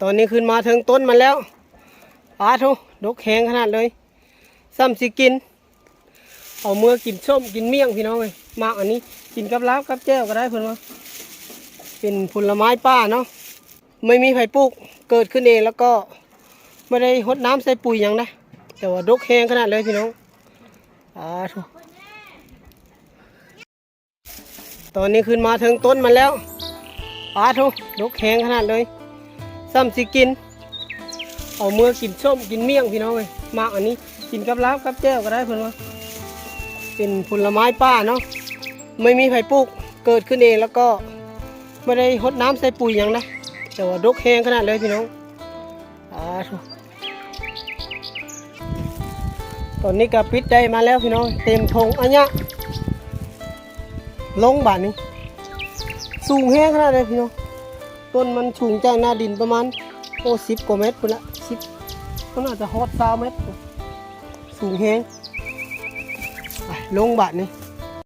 ຕອນນີ້ຂຶ້ນມາເທິງຕົ້ນມັນແລ້ວ. ປາໂທ້ ດົກແຮງຂະໜາດເລີຍ. ສ່ຳຊິກິນ ເອົາເມືອກິນສົ້ມກິນໝ້ຽງພີ່ນ້ອງເອີຍ. ໝາກອັນນີ້ກິນກັບລາບກັບແຈ່ວກໍໄດ້ເພິ່ນວ່າ. ເປັນຜົນລະໄມ້ປ່າເນາະ ໄມ່ມີໃຜປູກ ເກີດຂຶ້ນເອງ ແລ້ວກໍບໍ່ໄດ້ຫົດນ້ຳໃສ່ປຸ໋ຍຫຍັງນະ ແຕ່ວ່າດົກແຮງຂະໜາດເລີຍພີ່ນ້ອງ. ປາໂທ້ ຕອນນີ້ຂຶ້ນມາເທິງຕົ້ນມັນແລ້ວ. ປາໂທ້ ດົກແຮງຂະໜາດເລີຍ. ສ່ຳຊິກິນ ເອົາເມືອກິນສົ້ມກິນໝ້ຽງພີ່ນ້ອງເອີຍ. ໝາກອັນນີ້ກິນກັບລາບກັບແຈ່ວກໍໄດ້ເພິ່ນວ່າ. ເປັນຜົນລະໄມ້ປ່າເນາະ ໄມ່ມີໃຜປູກ ເກີດຂຶ້ນເອງ ແລ້ວກໍບໍ່ໄດ້ຫົດນ້ຳໃສ່ປຸ໋ຍຫຍັງນະ ແຕ່ວ່າດົກແຮງຂະໜາດເລີຍພີ່ນ້ອງ. ອາ ຕອນນີ້ກໍປິດໄດ້ມາແລ້ວພີ່ນ້ອງ ເຕັມຖົງອາຍະ. ລົງບາດນີ້ ສູງແຮງຂະໜາດໃດພີ່ນ້ອງ. ຕົ້ນມັນສູງຈາກໜ້າດິນປະມານ ໂອ້ ສິບກວ່າແມັດພຸ້ນລະ ສິບ ມັນອາດຈະຮອດຊາວແມັດ ສູງແຮງ. ໄປ ລົງບາດນີ້.